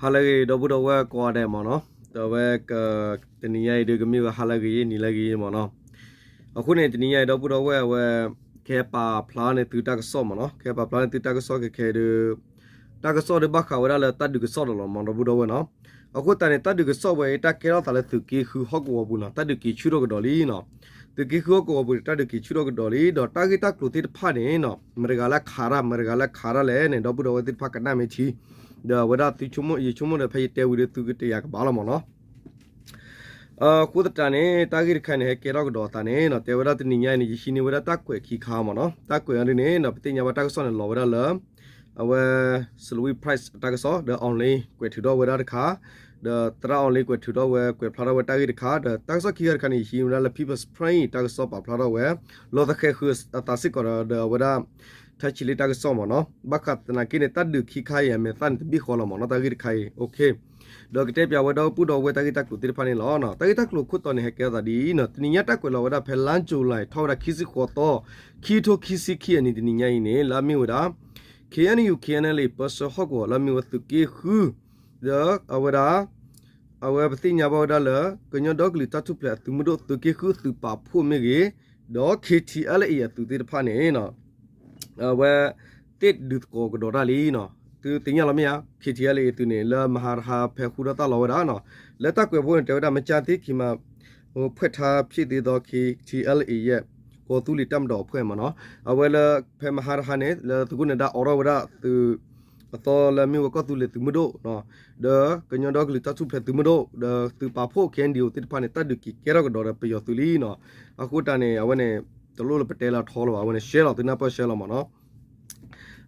ဟါလၢအဂ့ၤ ဒီပုၢ်ဒီဝဲၢ်ကိးဂၤဒဲးမ့ၢ်နီၤ, ဒီးအဝဲ တနံၤညါအံၤဒုးကမ့ၢ်ဝဲဟါလၢအဂ့ၤ နံၤလၢအဂ့ၤမ့ၢ်နီၤ. အဃိန့ၣ် တနံၤညါအံၤ ဒီပုၢ်ဒီဝဲၢ်အဝဲ ကဟဲပာ်ဖျါန့ၢ်သုတၢ်ကစီၣ်မ့ၢ်နီၤ, ကဟဲပာ်ဖျါန့ၢ်သုတၢ်ကစီၣ်ခဲခဲအံၤဒီး တၢ်ကစီၣ်ဒုးဘၣ်ဃးဝဲဒၣ်လၢတၢ်ဒုးကစီၣ်ဒီးလီၤမ့ၢ် ဒီပုၢ်ဒီဝဲၢ်နီၤ. အဃိသတးန့ၣ် တၢ်ဒုးကစီၣ်ဝဲအံၤ တၢ်ကဲထီၣ်သးလၢသုးက့ဃုဟီၣ်ကဝီၤပူၤနီၤ, တၢ်ဒုးက့ၤဆူၣ်ထီၣ်ကဒီးလံနီၤ. သုးက့ဃုဟီၣ်ကဝီၤပူၤန့ၣ် တၢ်ဒုးက့ၤဆူၣ်ထီၣ်ကဒီးလံ, ဒီးတၢ်ဂ့ၢ်တၢ်ကျိၤသ့ၣ်တဖၣ်န့ၣ်နီၤ မတၤတဂၤလၢခးတၢ် မတၤတဂၤလၢခးတၢ်လဲၣ်န့ၣ် ဒီပုၢ်ဒီဝဲၢ်သ့ၣ်တဖၣ်ကနၣ်မ့ၢ်ထံ, ဒီးအဝဲဒၣ်သုဆိကမိၣ် ယဆိကမိၣ်ဒီး ဖဲယတဲဝံၤဒီး သုကတယာ်ကဘၣ်လီၤမ့ၢ်နီၤ. အဃိသတးန့ၣ် တၢ်ဂ့ၢ်တခါန့ၣ် ဟဲကဲထီၣ်ကဒီးအသးန့ၣ်နီၤ, တဲဝဲဒၣ်တနံၤညါအံၤန့ၣ် ယဟံးန့ၢ်ဝဲဒၣ်တၢ်ကွဲးခံခါမ့ၢ်နီၤ. တၢ်ကွဲးအံၤဒ်န့ၣ်နီၤ ပသ့ၣ်ညါဘၣ်တၢ်ကစီၣ်န့ၣ် လီၤဝဲဒၣ်လၢ အဝဲ Salween Press တၢ်ကစီၣ် ဒီး Online ကွဲးထုးထီၣ်ဝဲဒၣ်တခါ, ဒီးသရၣ် Online ကွဲးထုးထီၣ်ဝဲ ကွဲးဖျါထီၣ်ဝဲတၢ်ဂ့ၢ်တခါ, ဒီးတၢ်ကစီၣ်ခံခါတခါန့ၣ် ယဟံးဝဲဒၣ်လၢ People's Spring တၢ်ကစီၣ်ပာ်ဖျါထီၣ်ဝဲ လီၤသဃဲးဃုာ်အသးစ့ၢ်ကီးဒီး ဒီးအဝဲဒၣ် ထၢဆံးလ့တၢ်ကစီၣ်မ့ၢ်နီၤ. ဘၣ်ဃးသနာ်က့န့ၣ် တၢ်ဒုးခံခါအံၤ အမဲာ်သၣ်န့ၣ်တဘ့ၣ်ဃီလီၤမ့ၢ်နီၤ, တၢ်ဂ့ၢ်တခါအံၤ ဒီးကတဲပၠးဝဲဒီပုၢ်ဒီဝဲၢ်တၢ်ဂ့ၢ်တၢ်ကျိၤသ့ၣ်တဖၣ်န့ၣ်လီၤ. တၢ်ဂ့ၢ်တၢ်ကျိၤခိၣ်တီန့ၣ် ဟဲကဲထီၣ်သးဒ်အံၤနီၤ, တနံၤညါတၢ်ကွဲးလီၤဝဲဒၣ်ဖဲလါ July ထီၣ်ဝဲဒၣ်ခံဆံဃိးသီ ခံကထိခံဆံခံအနံၤတနံၤညါအံၤန့ၣ် လၢအမ့ၢ်ဝဲဒၣ် KNU KNLA ပၢဆှၢဟီၣ်ကဝီၤ လၢအမ့ၢ်ဝဲသုးက့ဃု ဒီးအဝဲဒၣ် အဝဲပသ့ၣ်ညါဘၣ်ဝဲဒၣ်လၢ ကညီဒီကလုာ်တၢ်ထူၣ်ဖျဲးအသုးမုၢ်ဒိၣ် သုးက့ဃုသုးပာ်ဖှိၣ်မ့ၢ်ဂ့ၤ, ဒီး KTLA အသုးသ့ၣ်တဖၣ်န့ၣ် အဝဲသ့ၣ်ဒုးသကိးကဒီးတၢ်လံနီၤ. သုသ့ၣ်ညါလီၤမ့ၢ်ဧါ, KTLA အသုးန့ၣ် လၢမဟါတဟါဖဲဃုထီၣ်တၢ်လီၤဝဲဒၣ်နီၤ, လၢတၢ်ကွဲးဖိန့ၣ် တဲဝဲဒၣ် မကြာသေးခင်မှာ ဖွဲ့ထားဖြစ်သေးသော KTLA ရဲ့ ကီၢ်သူလ့ၤတပ်မတော်အဖွဲ့မ့ၢ်နီၤ, အဝဲလၢဖဲမဟါတဟါန့ၣ် လၢသုးခိၣ်နၢၤဒါအိးထီၣ်ဝဲဒၣ်သုး အသီလၢအမ့ၢ်ဝဲကီၢ်သူလ့ၤသုးမုၢ်ဒိၣ် ဒီးကညီဒီကလုာ်တၢ်ထူၣ်ဖျဲးသုးမုၢ်ဒိၣ် ဒီးသုးပာ်ဖှိၣ် KNDO သ့ၣ်တဖၣ်န့ၣ် တၢ်ဒုးက့ၤကဲထီၣ်ကဒီးဒီးပယီၤသုးလံနီၤ. အဃိတၢ်န့ၣ် အဝဲန့ၣ် တလိၣ်လၢပတဲလၢအထီလၢၤဘၣ်, အဝဲန့ၣ် ရှဲလီၤ သုနၢ်ပၢၢ်ရှဲလီၤမ့ၢ်နီၤ.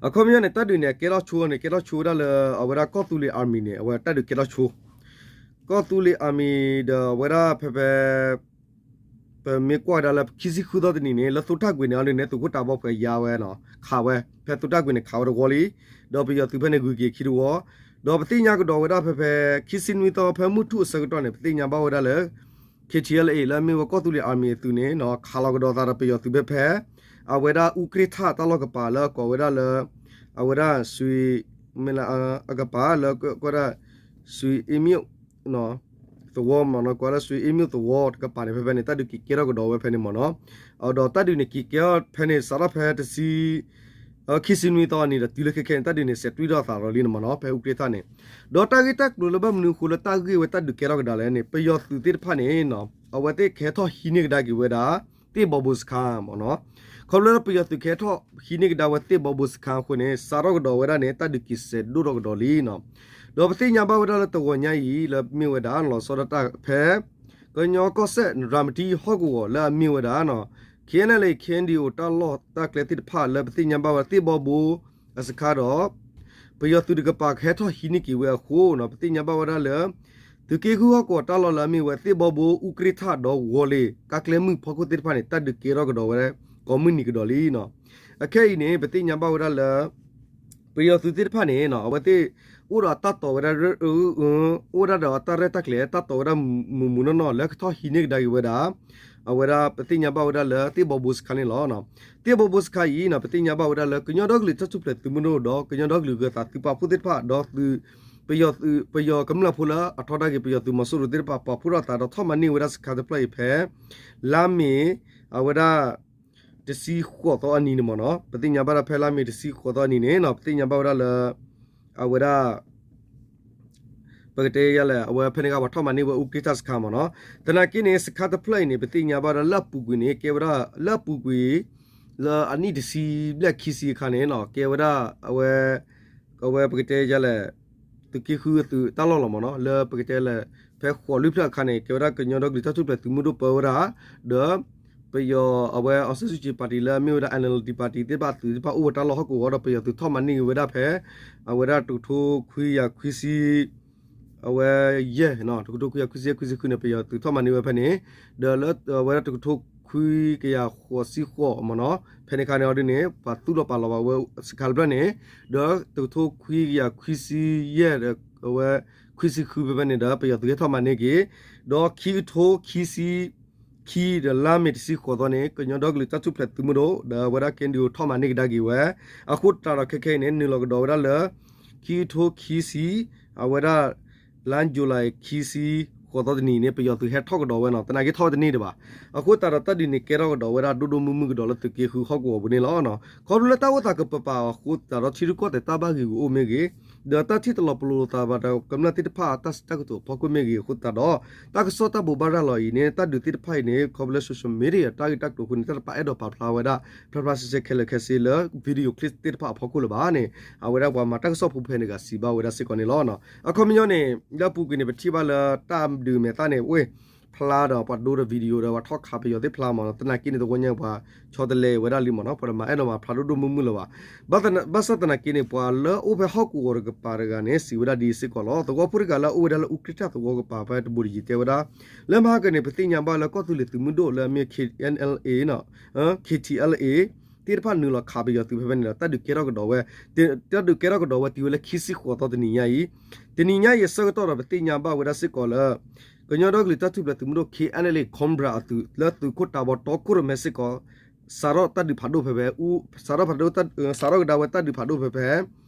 အခီပညီန့ၣ် တၢ်ဒုးန့ၣ် ကဲထီၣ်ဆိန့ၣ် ကဲထီၣ်ဆိဝဲဒၣ်လၢ အဝဲဒၣ်ကီၢ်သူလ့ၤ Army န့ၣ် အဝဲတၢ်ဒုးကဲထီၣ်ဆိ ကီၢ်သူလ့ၤ Army ဒီးအဝဲဒၣ်ဖဲဖဲ ပမ့ၢ်ကွၢ်ကဒါလၢခံဆံဃုသီတနံၤန့ၣ် လၢသိတၢ်ကွံာ်န့ၣ် အဒ်န့ၣ် သုးခိၣ်တၢ်ဘီဖဲယါဝဲနီၤ ခးဝဲ ဖဲသိတၢ်ကွံာ်န့ၣ် ခးဝဲတဝီလံ, ဒီးပယီၤသုးဖဲန့ၣ် ဂုၤက့ၤခံတဝီ, ဒီးပသ့ၣ်ညါကဒီးဝဲဒၣ်ဖဲဖဲ ခံဆံနွံသီဖဲမုၢ်ထူၣ်အဆၢကတီၢ်န့ၣ် ပသ့ၣ်ညါဘၣ်ဝဲဒၣ်လၢ KTLA လၢအမ့ၢ်ဝဲကီၢ်သူလ့ၤ Army အသုးန့ၣ်နီၤ ခးလီၤကဒီးသးဒီးပယီၤသုးဖဲဖဲ အဝဲဒၣ်အူကြ့ၣ်ထၣ်တၢ်လီၢ်ကပၤလၢအကိးဝဲဒၣ်လၢ အဝဲဒၣ် ဆွံ မ့ၢ်လၢ အကပၤလၢကွၢ်ဒၣ် ဆွံအ့မ့ၣ် သဝီမ့ၢ်နီၤ ကွၢ်ဒၣ်ဆွံအ့မ့ၣ်သဝီတကပၤန့ၣ် ဖဲဖဲန့ၣ် တၢ်ဒုးက့ၤကဲထီၣ်ကဒီးဝဲဖဲန့ၣ်မ့ၢ်နီၤ. ဒီးတၢ်ဒုးန့ၣ် က့ၤကဲထီၣ်ဖဲန့ၣ် စးထီၣ်ဖဲတဆံ ခံဆံနွံသီအနံၤဒီးတုၤလၢခဲခဲန့ၣ် တၢ်ဒုးန့ၣ် စဲးတွံၢ်ထီၣ်သးဒီးလံန့ၣ်မ့ၢ်နီၤ ဖဲအူကြ့ၣ်ထၣ်န့ၣ်. ဒီးတၢ်ဂ့ၢ်တၢ်ကျိၤလၢဘၣ်မနုၤအဃိလၢတၢ်ဂ့ၢ်ဝဲတၢ်ဒုးကဲထီၣ်ကဒါလဲၣ်န့ၣ် ပယီၤသုးသ့ၣ်တဖၣ်န့ၣ်နီၤ အဝဲသ့ၣ်ကဟဲထီၣ်ဟံးန့ၢ်ကဒါက့ၤဝဲဒၣ် သ့ၣ်ဘီဘိစခါမ့ၢ်နီၤ. ခီဖျိလၢပယီၤသုးကဟဲထီၣ်ဟံးန့ၢ်ကဒါဝဲသ့ၣ်ဘီဘိစခါအဃိန့ၣ် စးထီၣ်ကဒီးဝဲဒၣ်န့ၣ် တၢ်ဒုးက့ၤစဲးဒိၣ်ထီၣ်ကဒီးလံနီၤ. ဒီးပသ့ၣ်ညါဘၣ်ဝဲဒၣ်လၢတဂီၤညါအံၤ လၢမ့ၢ်ဝဲဒၣ်လီၤဆီဒၣ်တၢ်ဖဲ ကညီကီၢ်စဲၣ် ရၤမတံဟီၣ်ကဝီၤလၢအမ့ၢ်ဝဲဒၣ်နီၤ KNLA KNDO တၢ်လီၢ်တၢ်ကျဲသ့ၣ်တဖၣ်လၢပသ့ၣ်ညါဘၣ်ဝဲဒၣ်သ့ၣ်ဘီဘိအစခါဒီး ပယီၤသုးတကပၤကဟဲထီၣ်ဟံးန့ၢ်က့ၤဝဲအဃိနီၤ ပသ့ၣ်ညါဘၣ်ဝဲဒၣ်လၢ သုးက့ဃုဟီၣ်ကဝီၤတၢ်လီၢ်လၢအမ့ၢ်ဝဲသ့ၣ်ဘီဘိ အူကြ့ၣ်ထၣ်ဒီးဝီၤလ့ၤ ကါကျဲမုၢ်ဖီခိၣ်သ့ၣ်တဖၣ်န့ၣ် တၢ်ဒုးကဲထီၣ်ကဒီးဝဲ ကိးမုၢ်နံၤကဒီးလံနီၤ. အခဲအံၤန့ၣ် ပသ့ၣ်ညါဘၣ်ဝဲဒၣ်လၢ ပယီၤသုးသ့ၣ်တဖၣ်န့ၣ်နီၤ အဝဲသ့ၣ်အိၣ်ဒီးအတၢ်တိာ်ဝဲဒၣ် အိၣ်ဝဲဒၣ်ဒီးအတၢ်ရဲၣ်တၢ်ကျဲၤ တၢ်တိာ်ဝဲဒၣ်မုၢ်မုၢ်နီၢ်နီၢ်လၢကထီၣ်ဟံးန့ၢ်ကဒါက့ၤဝဲဒၣ် အဝဲဒၣ်ပသ့ၣ်ညါဘၣ်ဝဲဒၣ်လၢသ့ၣ်ဘီဘိစခါန့ၣ်လီၤ. သ့ၣ်ဘီဘိစခါအံၤနီၤ ပသ့ၣ်ညါဘၣ်ဝဲဒၣ်လၢ ကညီဒီကလုာ်တၢ်ထူၣ်ဖျဲးသုးမုၢ်ဒိၣ်ဒီး ကညီဒီကလုာ်ဂၢၤသးသုးပာ်ဖှိၣ်သ့ၣ်တဖၣ်ဒီးသုး ပယီၤသုး ပယီၤကမျၢၢ်ဖိလၢအထီဒါက့ၤပယီၤသုးမီၤစိရိၤသ့ၣ်တဖၣ် ပာ်ဖှိၣ်ထီၣ်သးဒီးထီၣ်မၤန့ၢ်ဝဲဒၣ်စခါတဖျၢၣ်အံၤဖဲ လါမ့ၤ အဝဲဒၣ် တဆံဃိးသီအနံၤန့ၣ်မ့ၢ်နီၤ. ပသ့ၣ်ညါဘၣ်ဒၣ်ဖဲလါမ့ၤတဆံဃိးသီအနံၤန့ၣ်နီၤ ပသ့ၣ်ညါဘၣ်ဝဲဒၣ်လၢ အဝဲဒၣ် ပကတဲယၤလဲၣ် အဝဲဖဲန့ၣ်ကပၤထီၣ်မၤန့ၢ်ဝဲအူကြ့ၣ်ထၣ်စခါမ့ၢ်နီၤ. သနာ်က့န့ၣ် စခါတဖျၢၣ်အံၤန့ၣ် ပသ့ၣ်ညါဘၣ်ဒၣ်လၢအပူၤကွံာ်န့ၣ် ကဲဝဲဒၣ်လၢအပူၤကွံာ် လၢအနံၣ်တဆံဘျဲၣ်ခံဆံအခါန့ၣ်နီၤ ကဲဝဲဒၣ် အဝဲ အဝဲပကတဲယၤလဲၣ် သုးက့ဃုအသုးတၢ်လီၢ်လီၤမ့ၢ်နီၤ. လၢပကတဲလဲၣ် ဖဲဃိးလွံၢ်ဖျၢၣ်အခါန့ၣ် ကဲဝဲဒၣ်ကညီဒီကလုာ်တၢ်ထူၣ်ဖျဲးသုးမုၢ်ဒိၣ်ပၢဝဲဒၣ် ဒီး ပယီၤအဝဲ အောင်ဆန်းစုကြည် ပါတီ လၢအမ့ၢ်ဝဲဒၣ် NLD ပါတီ သ့ၣ်တဖၣ်အသုးသ့ၣ်တဖၣ်အိၣ်ဝဲတၢ်လီၢ်ဟီၣ်ကဝီၤဒီး ပယီၤသုးထီၣ်မၤန့ၢ်က့ၤဝဲဒၣ်ဖဲ အဝဲဒၣ်တကထိခွံကယၤခွံဆံ အဝဲယဲၢ် တကထိခွံကယၤခွံဆံယဲၢ်ခွံဆံဃုန့ၣ် ပယီၤသုးထီၣ်မၤန့ၢ်ဝဲဖဲန့ၣ် ဒီးလၢအဝဲဒၣ်တကထိခွံကယၤဃိးဆံဃိးမ့ၢ်နီၤ ဖဲန့ၣ်အခါန့ၣ်အီၤဒ်န့ၣ် ပှၤသူၣ်လီၤပာ်လီၤဘၣ်ဝဲစခါတဖျၢၣ်န့ၣ် ဒီးတကထိခွံကယၤခွံဆံယဲၢ် အဝဲ ခွံဆံဃုဖဲဖဲန့ၣ်ဒီး ပယီၤသုးဟဲထီၣ်မၤန့ၢ်က့ၤ ဒီးခံကထိခံဆံ ခံဒီးလါမ့ၤတဆံဃိးသီန့ၣ် ကညီဒီကလုာ်တၢ်ထူၣ်ဖျဲးသုးမုၢ်ဒိၣ် ဒီးအဝဲဒၣ် KNDO ထီၣ်မၤန့ၢ်ကဒါက့ၤဝဲ အဃိသတးဒီးခဲခဲအံၤန့ၣ် နုာ်လီၤကဒီးဝဲဒၣ်လၢ ခံကထိခံဆံ အဝဲဒၣ် လါယူၤလံ ခံဆံဃိးသီတနံၤန့ၣ် ပယီၤသုးဟဲထီၣ်ကဒီးဝဲနီၤ, သနာ်က့ထီၣ်ဝဲတန့ၢ်ဒံးဘၣ်. အဃိသတးဒီး တၢ်ဒုးန့ၣ်ကဲထီၣ်ကဒီးဝဲဒၣ်ဒိၣ်ဒိၣ်မုၢ်မုၢ်ကဒီးလၢသုးက့ဃုဟီၣ်ကဝီၤပူၤန့ၣ်လီၤ. ခီဖျိလၢတၢ်အိၣ်သးကပၤပၤအဃိသတးဒီး ထံရူၢ်ကီၢ်သဲးတၢ်ဘၣ်ဂံာ်ဂူာ်အိၣ်မ့ၢ်ဂ့ၤ, ဒီးတၢ်ထံၣ်တလီၤပလိာ်လိာ်သးဘၣ်ဒီးကမျၢၢ်သ့ၣ်တဖၣ်အတၢ်စံးတၢ်ကတိၤအဖီခိၣ်မ့ၢ်ဂ့ၤအဃိသတးဒီး တၢ်ကစီၣ်တၢ်ဘိးဘၣ်ရၤလီၤအံၤန့ၣ် တၢ်ဒုးသ့ၣ်တဖၣ်အံၤန့ၣ် ခီဖျိလၢ social media တၢ်ဂ့ၢ်တၢ်ကျိၤအဃိန့ၣ် တၢ်တပာ်အဲၣ်ဒိးပာ်ဖျါဝဲဒၣ် ဖျါဖျါဆဲဆဲခဲလၢာ်ခဲဆ့လၢ video clip သ့ၣ်တဖၣ်အဖီခိၣ်လၢၤဘၣ်န့ၣ် အဝဲဒၣ်ပှၤမၤတၢ်ကစီၣ်ဖိဖဲန့ၣ်တဂၤစံးဘၣ်ဝဲဒၣ်စ့ၢ်ကီးန့ၣ်လီၤ. အခီပညီန့ၣ် လၢအပူၤကွံာ်န့ၣ် ပထံၣ်ဘၣ်လၢတၢ်ဒုးမဲာ်သၣ်န့ၣ် အိၣ်ဖျါဒီးပှၤဒိဒီး video ဒီးပှၤထီၣ်ခးပယီၤသ့ၣ်ဖျါမးနီၤ, သနာ်က့န့ၣ် တဝီညါပှၤဆီတလဲဝဲဒၣ်လံမးနီၤ, ပှၤတမၤအဲၣ်ဒိးမၤဖျါဒိၣ်ဒိၣ်မုၢ်မုၢ်လၢၤဘၣ်. ဘၣ်ဆၣ်သနာ်က့န့ၣ် ပှၤလၢအိၣ်ဖဲဟီၣ်ကဝီၤတကပၤတဂၤန့ၣ် စံးဝဲဒၣ်ဒ်စ့ၢ်ကီးလီၤ. သဝီဖိတဂၤလၢအအိၣ်ဝဲဒၣ်လၢအူကြ့ၣ်ထၣ်သဝီကပၤဖဲတဘူးတယံၤတဲဝဲဒၣ် လၢမဟါကန့ၣ် ပသ့ၣ်ညါဘၣ်လၢကီၢ်သူလ့ၤသုးမုၢ်ဒိၣ်လၢအမ့ၢ် K N L A နီၤ K T L A သ့ၣ်တဖၣ်နုာ်လီၤခးပယီၤသုးဖဲဖဲန့ၣ်ဒီး တၢ်ဒုးကဲထီၣ်ကဒီးဝဲ, တၢ်ဒုးကဲထီၣ်ကဒီးဝဲတုၤဝဲလၢခံဆံဃိးသီတနံၤညါအံၤ, တနံၤညါအံၤအဆၢကတီၢ်ဒီး ပသ့ၣ်ညါဘၣ်ဝဲဒၣ်စ့ၢ်ကီးလၢ ကညီဒီကလုာ်တၢ်ထူၣ်ဖျဲးသုးမုၢ်ဒိၣ် K N L A Cobra အသုးလၢသုးခိၣ်တၢ်ဘီတီခိၣ်ရိၣ်မဲစ့ၢ်ကီး စးထီၣ်တၢ်ဒုးဖးဒိၣ်ဖဲဖဲ စးထီၣ်ဖးဒိၣ် စးထီၣ်ကဒါဝဲတၢ်ဒုးဖးဒိၣ်ဖဲဖဲ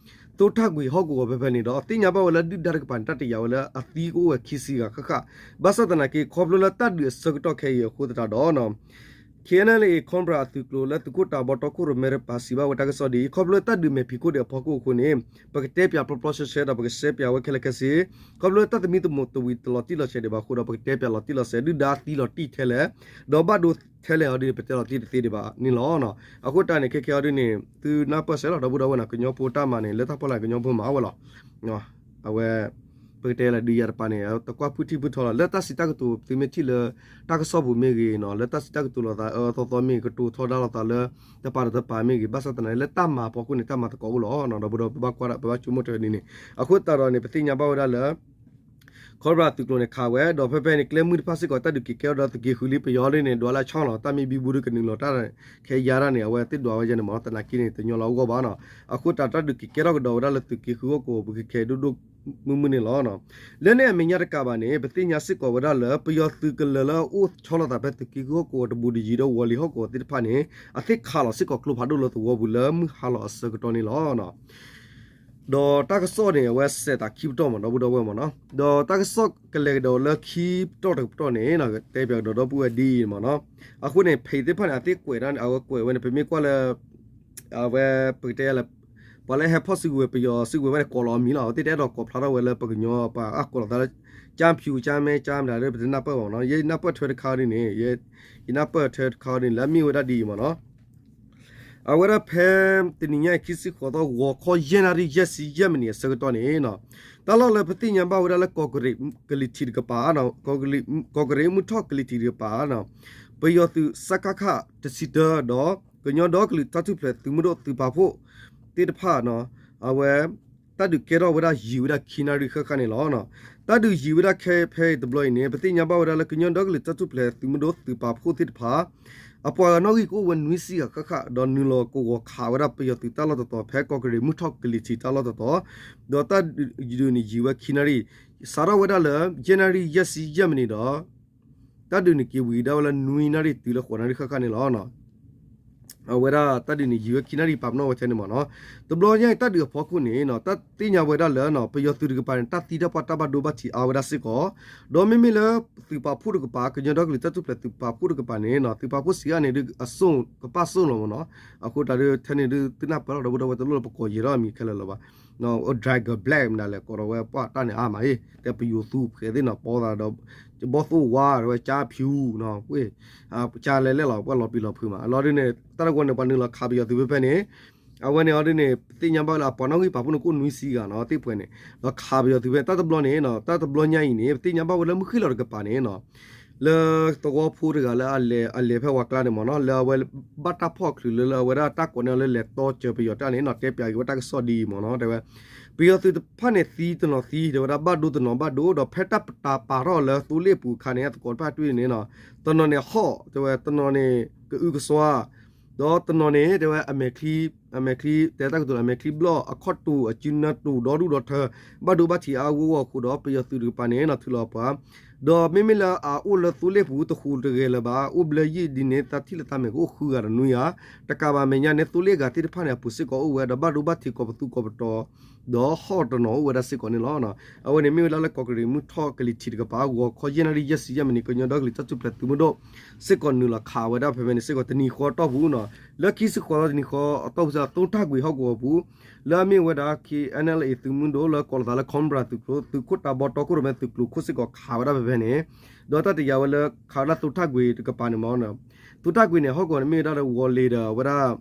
သိထၣ်ကွံာ်ဟီၣ်ကဝီၤဖဲဖဲန့ၣ်ဒီး သ့ၣ်ညါဘၣ်ဝဲလၢဒုၣ်ဒါတကပၤန့ၣ် တၢ်တယာ်ဝဲလၢအသံကအိၣ်ဝဲခံဆံဂၤဃၣ်ဃၣ်, ဘၣ်ဆၣ်သနာ်က့ ခီဖျိလၢတၢ်ဒုးအဆၢကတီၢ်ခဲအံၤအဃိသတးဒီး K N L A Cobra အသုးကျိၤလၢသုးခိၣ်တၢ်ဘီတီခိၣ်ရိၣ်မဲတကပၤစံးဘၣ်ဝဲတၢ်ကစီၣ်ဒ်အံၤ, ခီဖျိလၢတၢ်ဒုးမဲာ်ဖံးခိၣ်ဒံးအဖီခိၣ်အဃိန့ၣ် ပကတဲပၠးပျီပျီဆှဲဆှဲဒီး ပကရှဲပၠးဝဲခဲလၢာ်ခဲဆ့, ခီဖျိလၢတၢ်သမံသမိးတဝံၤတလီၤတံၢ်လီၤဆဲးဒံးဘၣ်အဃိဒီး ပကတဲပၠးလီၤတံၢ်လီၤဆဲး ဒုၣ်ဒါသံလီၤတံၢ်ထဲလဲၣ်, ဒီးဘၣ်ဒိထဲလဲၣ်အီၤဒ်န့ၣ် ပတဲလီၤတံၢ်တသ့ဒံးဘၣ်န့ၣ်လီၤ. အဃိတၢ်န့ၣ် ခဲခဲအီၤဒ်န့ၣ် သုနၢ်ပၢၢ်စဲးလီၤ ဒီပုၢ်ဒီဝဲၢ်နီၤ, ကညီဖိတၢ်မၤန့ၣ် လၢတၢ်ဖီလာ်ကညီဖိမၤဝဲလီၤ. အဝဲ ပကတဲလၢဒုးယၤတပၤန့ၣ် တကွၢ်ဖုၣ်ထံၣ်ဖုၣ်ထီလီၤ လၢတၢ်စံးတၢ်ကတိၤသုမ့ၢ်ထံၣ်လၢ တၢ်ကစီၣ်ပူၤမ့ၢ်ဂ့ၤနီၤ, လၢတၢ်စံးတၢ်ကတိၤလိာ်သးအၢသီသီမ့ၢ်ဂ့ၤ, ကတိၤထီဒါလိာ်သးလၢ တပၤဒီးတပၤမ့ၢ်ဂ့ၤ, ဘၣ်ဆၣ်သနာ်က့ လၢတၢ်မၤအဖီခိၣ်န့ၣ် တၢ်မၤသကိးအိၣ်လီၤနီၤ, ဒီပုၢ်ဒီဝဲၢ် ပဘၣ်ကွၢ်ဒၣ် ပဘၣ်ဆိကမိၣ်တၢ်ဒ်န့ၣ်, အဃိသတးဒီးန့ၣ် ပသ့ၣ်ညါဘၣ်ဝဲဒၣ်လၢ Cobra သုးကျိၤန့ၣ်ခးဝဲ ဒီးဖဲဖဲန့ၣ် ကျဲမုၢ်တဖၣ်စ့ၢ်ကီး တၢ်ဒုးက့ၤကဲထီၣ်ဒီးသုးက့ဃုလံ ပယီၤဒ်န့ၣ် ဒွးလၢအဆီလီၤ, တၢ်မ့ၢ်ဘံဘူဒုးကနုာ်လီၤတၢ်ခဲယါတၢ်န့ၣ် အဝဲသ့ၣ်ဒွးဝဲယဲန့ၣ်မး သနာ်က့န့ၣ် တညီလီၤအဂီၢ်ဘၣ်နီၤ, အဃိသတးတၢ်ဒုးက့ၤကဲထီၣ်ကဒီးဝဲဒၣ်လၢသုးက့ဃုဟီၣ်ကဝီၤပူၤခဲခဲဒိၣ်ဒိၣ်မုၢ်မုၢ်န့ၣ်လီၤ. လၢန့ၣ်အမဲာ်ညါတကးဘၣ်န့ၣ် ပသ့ၣ်ညါစ့ၢ်ကီးဝဲဒၣ်လၢ ပယီၤသုးကလၢၤလၢအအိၣ်ဆီလီၤသးဖဲသုးက့ဃုဟီၣ်ကဝီၤတဘူးတယံၤဒီးဝီၤလံၤဟီၣ်ကဝီၤသ့ၣ်တဖၣ်န့ၣ် အသ့ၣ်ခးလီၤစ့ၢ်ကီးကျိဖးဒိၣ်လၢသဝီပူၤလၢမုၢ်ဟါလီၤအဆၢကတီၢ်န့ၣ်လီၤ. ဒီးတၢ်ကစီၣ်န့ၣ် အဝဲစဲးသးခံပတီၢ်မး ဒီပုၢ်ဒီဝဲၢ်မးနီၤ, ဒီးတၢ်ကစီၣ်ကလဲၤကဒီးလၢခံပတီၢ်တကပတီၢ်န့ၣ် တဲပၠးကဒီးဒီပုၢ်ဝဲၢ်ဒ်အံၤမးနီၤ, အဃိန့ၣ် page သ့ၣ်တဖၣ်န့ၣ် အသ့ၣ်ကွဲးဒၣ်န့ၣ် အဝဲကွဲးဝဲန့ၣ် ပမ့ၢ်ကွၢ်လၢ အဝဲပကတဲလၢ ပှၤလၢဟဲဖီၣ်စုကဝဲၤ ပယီၤစုကဝဲၤဝဲန့ၣ် ကိးလီၤအမံၤလီၤ, အဝဲသ့ၣ်တအဲၣ်ဒိးကိးဖျါထီၣ်ဝဲလၢပကညီပှၤအကိးလီၤသးလၢ ကၠၢဖၠူ ကၠၢမဲ ကၠၢမတၤဒီး ပတနၢ်ပၢၢ်ဘၣ်မးနီၤ, ယနၢ်ပၢၢ်ထွဲတခါဒ်န့ၣ် ယနၢ်ပၢၢ်ထွဲတခါဒ်န့ၣ် လၢအမ့ၢ်ဝဲဒၣ်ဒ်အံၤမးနီၤ, အဝဲဒၣ်ဖဲတနံၤညါအံၤ ခံဆံဃိးသီ ဂီၤခီယဲၢ်နၣ်ရံၣ် ယဲၢ်ဆံယဲၢ်မံးနံးအဆၢကတီၢ်န့ၣ်နီၤ, တၢ်လီၢ်လၢပသ့ၣ်ညါဘၣ်ဝဲဒၣ်လၢ ကီးကရံးကလံၤထံးတကပၤ, ကီးကရံးမုၢ်ထီၣ်ကလံၤထံးတကပၤနီၤ, ပယီၤသုး စကခ တဆံတၢ ဒီး ကညီဒီကလုာ်တၢ်ထူၣ်ဖျဲးသုးမုၢ်ဒိၣ်သုးပာ်ဖှိၣ်သ့ၣ်တဖၣ်နီၤ, အဝဲ တၢ်ဒုးကဲထီၣ်ဝဲဒၣ်ယံာ်ဝဲဒၣ်ခံနၣ်ရံၣ်ဃၣ်ဃၣ်န့ၣ်လီၤ. တၢ်ဒုးယံာ်ဝဲဒၣ်ခဲဖဲအံၤတဘျီအံၤန့ၣ် ပသ့ၣ်ညါဘၣ်ဝဲဒၣ်လၢ ကညီဒီကလုာ်တၢ်ထူၣ်ဖျဲးသုးမုၢ်ဒိၣ်သုးပာ်ဖှိၣ်သ့ၣ်တဖၣ် အပှၤဂၤနီၣ်ဂံၢ်ကအိၣ်ဝဲနွံဆံဂၤဃၣ်ဃၣ် ဒီးနုာ်လီၤကဝီၤခးဝဲဒၣ်ပယီၤသုးတၢ်လီၢ်တတီၤ ဖဲကီးကရံးမုၢ်ထီၣ်ကလံၤထံးတၢ်လီၢ်တတီၤ, ဒီးတၢ်ဒုးန့ၣ်ယံာ်ဝဲခံနၣ်ရံၣ်, စးထီၣ်ဝဲဒၣ်လၢ ယဲၢ်နၣ်ရံၣ် ယဲၢ်ဆံယဲၢ်မံးနံးဒီး တၢ်ဒုးန့ၣ်က့ၤဝံၤဒၣ်ဝဲလၢနွံနၣ်ရံၣ်တုၤလၢဃိးနၣ်ရံၣ်ဃၣ်ဃၣ်န့ၣ်လီၤ. အဝဲဒၣ်တၢ်ဒုးန့ၣ်ယံာ်ဝဲခံနၣ်ရံၣ်ပာ်ပနီၣ်ဝဲထဲန့ၣ်မ့ၢ်နီၤ. တဘျီညါအံၤတၢ်ဒုးအဖီခိၣ်န့ၣ် တၢ်သ့ၣ်ညါဝဲဒၣ်လၢ ပယီၤသုးတကပၤန့ၣ် တၢ်သံတၢ်ပှၢ်တၢ်ဘၣ်ဒိဘၣ်ထံးအါဝဲဒၣ်စ့ၢ်ကီး, ဒီးမ့မ့ၢ်လၢသုးပာ်ဖှိၣ်တကပၤ ကညီဒီကလုာ်တၢ်ထူၣ်ဖျဲးသုးပာ်ဖှိၣ်တကပၤန့ၣ် သုးပာ်ဖှိၣ်စံးအါန့ၣ်ဒုး အစိၣ်ကပၣ်စိၣ်လီၤမ့ၢ်နီၤ. အဃိတၢ်ဒုးထဲန့ၣ်ဒုး သုနၢ်ပၢၢ်လီၤ ဒီပုၢ်ဒီဝဲၢ် တလိၣ်လၢပကိးယံာ်ထီၣ်အမံၤခဲလၢာ်လၢၤဘၣ် Dragon Black မနုၤလဲၣ် ကိးထီၣ်ဝဲပှၢ်တၢ်န့ၣ်အါမးအံၤ တဲပယိၤသူဖှဲးသ့ၣ်နီၤ ပီသးဒီး ဘီၣ်သိၣ်ဝါ တဲဝဲ ကၠၢဖၠူ ကၠၢလဲၤလဲၣ်လီၤ ပှၢ်လီၤပံာ်လီၤဖုးမး လီၤဒုးန့ၣ် တၢ်တဝီန့ၣ် ပှၤနုာ်လီၤခးပယီၤသုးဖဲဖဲန့ၣ် အဝဲန့ၣ်အီၤဒုးန့ၣ် ပသ့ၣ်ညါဘၣ်လၢအပှၤနီၣ်ဂံၢ်ပာ်ဖှိၣ်န့ၣ် ကအိၣ်နွံဆံဂၤနီၤ သ့ၣ်ပှဲၤန့ၣ် ဒီးခးပယီၤသုးဖဲ တၢ်တဘျီန့ၣ် တၢ်တဘျီညါအံၤန့ၣ် ပသ့ၣ်ညါဘၣ်ဝဲလၢမုၢ်ဃ့ၢ်လီၤတကပၤန့ၣ်နီၤ လၢသဝီဖိတဂၤလၢအလဲၤဖဲဝၤကျါန့ၣ်မ့ၢ်နီၤ လၢအဝဲဘၣ်တၢ်ဖီၣ်ချုးလၢလၢအဝဲဒၣ်တၢ်ကိးန့ၢ်အီၤလၢလဲၤတီစၢၤပယီၤတၢ်န့ၣ်နီၤ တဲပၠးက့ၤဝဲတၢ်ကစီၣ်ဒ်အံၤမ့ၢ်နီၤ တဲဝဲ ပယီၤသုးတဖၣ်န့ၣ်သံတနီၤသံ တဲဝဲဒၣ်ဘၣ်ဒိတနီၤဘၣ်ဒိ ဒီးဖဲတၢ်ပတၤပာ်ထီၣ်လၢသိလ့ၣ်အပူၤအခါန့ၣ် အသကိးတဖၣ်တွံၢ်န့ၣ်နီၤ တနီၤန့ၣ်ဟီၣ် တဲဝဲ တနီၤန့ၣ်ကအုကစွါ ဒီးတနီၤန့ၣ် တဲဝဲအမဲာ်ချံ အမဲာ်ချံ တဲတၢ်ကတိၤလၢအမဲာ်ချံဘျီၣ် အခီၣ်တူာ် အစုနၢတူာ် ဒီဒူၣ်ဒီထၢ ဘၣ်ဒိဘၣ်ထံးအါအါဂီၢ်ဂီၢ်အဃိဒီး ပယီၤသုးတကပၤန့ၣ် ထုးလီၤပှၤ ဒီးမ့မ့ၢ်လၢအအိၣ်လၢသိလ့ၣ်ပူၤ တဃူးတဂဲၤလၢၤဘၣ် အိၣ်ဘျၢယံာ်ဒ်န့ၣ် သးထံၣ်လၢသးမဲာ်ကအိၣ်ဃုဂၤဒီးနွံဂၤ တကးဘၣ်မဲာ်ညါန့ၣ် သိလ့ၣ်အဂၤသ့ၣ်တဖၣ်န့ၣ် အပူၤစ့ၢ်ကီးအိၣ်ဝဲဒီး ဘၣ်ဒိဘၣ်ထံးကိးပသူကိးပတီၤ ဒီးဟီၣ်တနီၤအိၣ်ဝဲဒၣ်စ့ၢ်ကီးန့ၣ်လီၤ. အဝဲန့ၣ်မ့ၢ်ဝဲဒၣ်လၢကီးကရံးမုၢ်ထီၣ်ကလံၤထံးတကပၤ ဂီၤခီယဲၢ်နၣ်ရံၣ်ယဲၢ်ဆံယဲၢ်မံးနံး ကညီဒီကလုာ်တၢ်ထူၣ်ဖျဲးသုးမုၢ်ဒိၣ် စ့ၢ်ကီးနုာ်လီၤခးဝဲဒၣ်ဖဲဖဲန့ၣ် စ့ၢ်ကီးတနံၤဃီအတီၢ်ပူၤနီၤ လၢခံစ့ၢ်ကီးတနံၤဃီအတီၢ်ပူၤ သိထၣ်ကွံာ်ဟီၣ်ကဝီၤပူၤ လၢအမ့ၢ်ဝဲဒၣ် K N L A သုးမုၢ်ဒိၣ်လၢကိးလီၤသးလၢ Cobra သုးကျိၤ သုးခိၣ်တၢ်ဘီတီခိၣ်ရိၣ်မဲသုးကျိၤခိၣ်စ့ၢ်ကီးခးဝဲဒၣ်ဖဲဖဲန့ၣ် ဒီးတၢ်တယာ်ဝဲလၢခးဝဲဒၣ်သိထၣ်ကွံာ်တကပၤန့ၣ်မ့ၢ် သိထၣ်ကွံာ်န့ၣ် ဟီၣ်ကဝီၤန့ၣ်မ့ၢ်ဝဲဒၣ်ဒီးဝီၤလ့ၤဒီးဝဲဒၣ်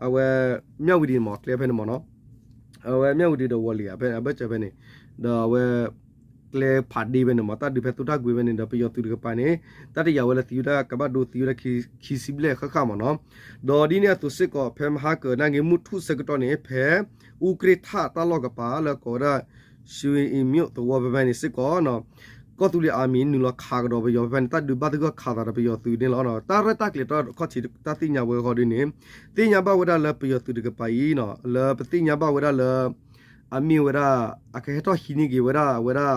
အဝဲ မၠၣ်ဝတံၤန့ၣ်မ့ၢ်ကျဲဖဲန့ၣ်မ့ၢ်နီၤ အဝဲမၠၣ်ဝတံၤဒီးဝီၤလ့ၤအဘၢၣ်စၢၤဖဲန့ၣ် ဒီးအဝဲ ကျဲဖးဒ့ဖဲန့ၣ်မ့ၢ် တၢ်ဒုးဖဲသိထၣ်ကွံာ်ဖဲန့ၣ်ဒီး ပယီၤသုးတကပၤန့ၣ် တၢ်တယာ်ဝဲလၢသံဝဲဒၣ်ကဘၣ်ဒိသံဝဲဒၣ်ခံဆံဘျဲၣ်ဃၣ်ဃၣ်မ့ၢ်နီၤ ဒီးဒ်န့ၣ်အသိးစ့ၢ်ကီး ဖဲမဟါကၢၤနာ်က့ၤမုၢ်ထူၣ်ဆၢကတီၢ်န့ၣ် ဖဲ အူကြ့ၣ်ထၣ်တၢ်လီၢ်ကပၤလၢကိးဝဲဒၣ် ရွှေအံၤမြို့ သဝီဖဲဖဲန့ၣ်စ့ၢ်ကီး ကီၢ်သူလ့ၤ Army နုာ်လီၤခးကဒီးပယီၤဖဲဖဲန့ၣ် တၢ်ဒုးဘၣ်သဂၢၢ်ခးသးဒီးပယီၤသုးန့ၣ်လီၤ. တၢ်ရဲၣ်တၢ်ကျဲၤတၢ်ခီၣ်ထံးတၢ်သ့ၣ်ညါဝဲဃီဒ်န့ၣ် သ့ၣ်ညါဘၣ်ဝဲဒၣ်လၢပယီၤသုးတကပၤအံၤ လၢပသ့ၣ်ညါဘၣ်ဝဲဒၣ်လၢ အမ့ၢ်ဝဲဒၣ် အကဟဲထီၣ်ဟံးန့ၢ်က့ၤဝဲဒၣ် အဝဲဒၣ်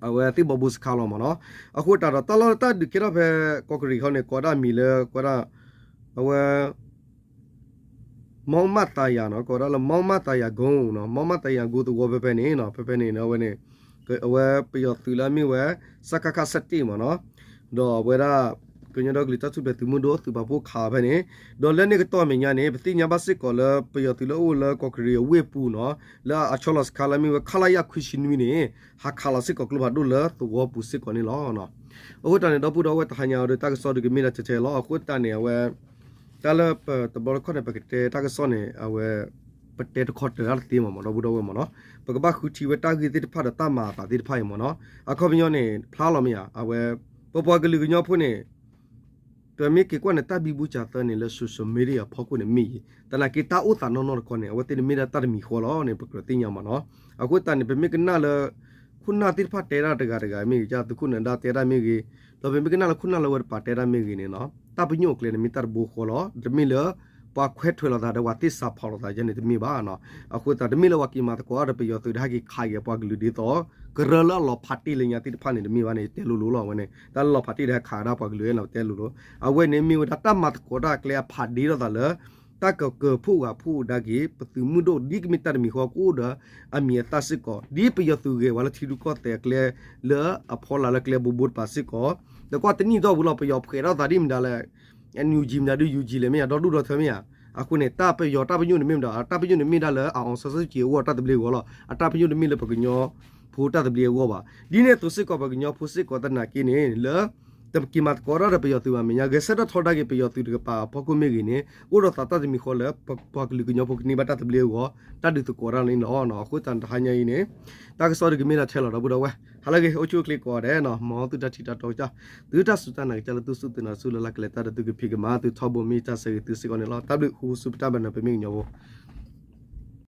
အဝဲသ့ၣ်ဘီဘိစခါလီၤမ့ၢ်နီၤ. အဃိသတးဒီး တၢ်လီၢ်တၢ်ဒုးကဲထီၣ်ဖဲကီးကရံးခီန့ၣ် ကိးဒၣ်မံၤလၢ ကိးဒၣ် အဝဲ မီမၣ်သးယၤနီၤ ကိးဝဲဒၣ်လၢ မီမၣ်သးယၤ ကုန်း နီၤ မီမၣ်သးယၤ ကုန်း သဝီဖဲဖဲန့ၣ်နီၤ ဖဲဖဲန့ၣ် အဝဲန့ၣ် အဝဲပယီၤသုးလၢအမ့ၢ်ဝဲ စကခ ဆယ့်တစ် မ့ၢ်နီၤ ဒီးအဝဲဒၣ် ကညီဒီကလုာ်တၢ်ထူၣ်ဖျဲးသုးမုၢ်ဒိၣ်သုးပာ်ဖှိၣ်ခးဖဲန့ၣ် ဒီးလၢန့ၣ်ကတီၢ်အမဲာ်ညါန့ၣ် ပသ့ၣ်ညါဘၣ်စ့ၢ်ကီးလၢပယီၤသုးလၢအအိၣ်လၢကီးကရံးအဝ့ၢ်ပူၤနီၤ လၢအဆီလီၤစခါလၢအမ့ၢ်ဝဲ ခလရ ခွံဆံနွံ န့ၣ် ဟးခးလီၤစ့ၢ်ကီးကျိဖးဒိၣ်လၢသဝီပူၤစ့ၢ်ကီးန့ၣ်လီၤ. အဃိသတးန့ၣ် ဒီပုၢ်ဒီဝဲၢ်တဟါညါအံၤဒီး တၢ်ကစီၣ်ဒုးကမ့ၢ်ဒၣ်ထဲထဲလီၤ. အဃိသတးန့ၣ် အဝဲ တၢ်လၢပတဘျီတခီၣ်န့ၣ် ပကတဲတၢ်ကစီၣ်န့ၣ် အဝဲ ပတဲတခီတၢၤတၢ်တသ့မ့ၢ်နီၤ ဒီပုၢ်ဒီဝဲၢ်မ့ၢ်နီၤ ပကဘၣ်ဃုထံဝဲတၢ်ဂ့ၢ်သ့ၣ်တဖၣ်ဒီးတၢ်မၤအသးသ့ၣ်တဖၣ်အံၤမ့ၢ်နီၤ အခီပညီန့ၣ် ဖျါလီၤမ့ၢ်ဧါ အဝဲ ပပှၤကလုာ်ကညီဖိန့ၣ် ပမ့ၢ်က့ၤကွၢ်န့ၣ် တၢ်ဘံဘူစၢ်သၢန့ၣ် လၢ social media အဖီခိၣ်န့ၣ်မ့ၢ်ယံၤ သနာ်က့တၢ်အိၣ်သးနီၢ်နီၢ်တခီန့ၣ် အဝဲသ့ၣ်န့ၣ်မ့ၢ်ဒၣ်တၢ်တမံၤဃီလီၤန့ၣ် ပကြၢးသ့ၣ်ညါမ့ၢ်နီၤ အဃိသတးန့ၣ် ပမ့ၢ်ကနၣ်လၢ ခိၣ်နၢ်သ့ၣ်တဖၣ်တဲဒၣ်တဂၤတဂၤမ့ၢ်ဂ့ၤ သုးခိၣ်နၢၤဒါတဲဒၣ်မ့ၢ်ဂ့ၤ ဒီးပမ့ၢ်ကနၣ်လၢခိၣ်နၢ်လၢဝဲတပၤတဲဒၣ်မ့ၢ်ဂ့ၤန့ၣ်နီၤ တၢ်ပညိၣ်အကျဲန့ၣ်မ့ၢ်တၢ်တဘိဃီလီၤ တမ့ၢ်လၢ ပှၤခွဲးထွဲးလိာ်သးဒီးပှၤသ့ၣ်စးဖီၣ်လိာ်သးယဲန့ၣ်တမ့ၢ်ဘၣ်နီၤ အဃိသတးတမ့ၢ်လၢပှၤက့ၤမၤသကိးဒီးပယီၤသုးဒီးဟဲက့ၤခးက့ၤပှၤကလုာ်ဒ်သိး ကရၢလၢအလီၤဖးတ့ၢ်လၢညါသ့ၣ်တဖၣ်န့ၣ်တမ့ၢ်ဘၣ်န့ၣ် တဲလိၤလိၤလီၤ အဝဲန့ၣ် တၢ်လၢလီၤဖးတ့ၢ်ဒီးဟဲခးဝဲဒၣ်ပှၤကလုာ်န့ၣ် တဲလိၤလိၤ အဝဲန့ၣ်မ့ၢ်ဝဲဒၣ်တၢ်မၤသကိးတၢ်အကျဲအဖးဒ့လိာ်သးလၢ တၢ်ကကၢၤဖှိၣ်ဂာ်ဖှိၣ်ဒါက့ၤ ပသုးမုၢ်ဒိၣ်ဒ်ကမ့ၢ်တၢ်တမံၤဃီကအိၣ်ဒီး အမံၤအသၣ်စ့ၢ်ကီး ဒ်ပယီၤသုးဂဲၤဝဲလၢထံရူၢ်ကီၢ်သဲးအကျဲ လၢအဖီလာ်လၢကျဲဘိဘိတပၤစ့ၢ်ကီး ဒီးကွၢ်တနံၣ်ထီၣ်ပူၤလီၤ ပယီၤဖှဲးထီၣ်သးဒ်မတၤလဲၣ် NUG မတၤဒုး ယူၢ်ကၠံ လဲၣ် မ့ၢ်ယၤ ဒီဒူၣ်ဒီထၢမ့ၢ်ယၤ အဃိန့ၣ် တၢ်ပယီၤတၢ်ပညိၣ်န့ၣ်မ့ၢ်မတၤ အတၢ်ပညိၣ်န့ၣ်မ့ၢ်ဒၣ်လၢ အောင်ဆန်းစုကြည် အဂီၢ်တၢ်သဘျ့အဂီၢ်လီၤ အတၢ်ပညိၣ်တမ့ၢ်လၢပကညီဖိတၢ်သဘျ့အဂီၢ်ဘၣ် ဒ်န့ၣ်အသိးစ့ၢ်ကီးပှၤကညီဖိစ့ၢ်ကီးသနာ်က့န့ၣ် လၢ တက့ၤမၤသကိးတၢ်ဒီးပယီၤသုးဘၣ်မဲာ်ညါ ဂဲၤဆၢထၢၣ်ထီဒါက့ၤပယီၤသုးတကပၤအဖီခိၣ်မ့ၢ်ဂ့ၤန့ၣ် အိၣ်ဒီးသးတၢ်တမံၤဃီလၢ ပှၤကလုာ်ကညီဖိကန့ၢ်ဘၣ်တၢ်သဘျ့အဂီၢ် တၢ်ဒုးသကိးတၢ်န့ၣ်လီၤ. အဃိသတးန့ၣ်တဟါညါအံၤန့ၣ် တၢ်ကစီၣ်ဒုးကမ့ၢ်ဒၣ်ထဲလီၤ ဒီပုၢ်ဒီဝဲၢ် ဟါလၢအဂ့ၤ အိၣ်ဆူၣ်အိၣ်ချ့ကိးဂၤဒဲးနီၤ မ်သုတၢ်ထံၣ်တၢ်တီကစၢ် သုတၢ်စူၢ်တၢ်နာ်ကစၢ်လၢသုစူၢ်သုနာ်တစူၢ်လၢ်လၢ်ကလဲၤတၢ်ဒီးသုကဖံးကမၤ သုထီဘိမ့ၢ်တၢ်ဆၢဂ့ၤသုစ့ၢ်ကီးန့ၣ်လီၤ. တၢ်ဘျုးဃူဃူစူးပတၢ်ဘၣ်နၢၤပမ့ၢ်ကညီဖိ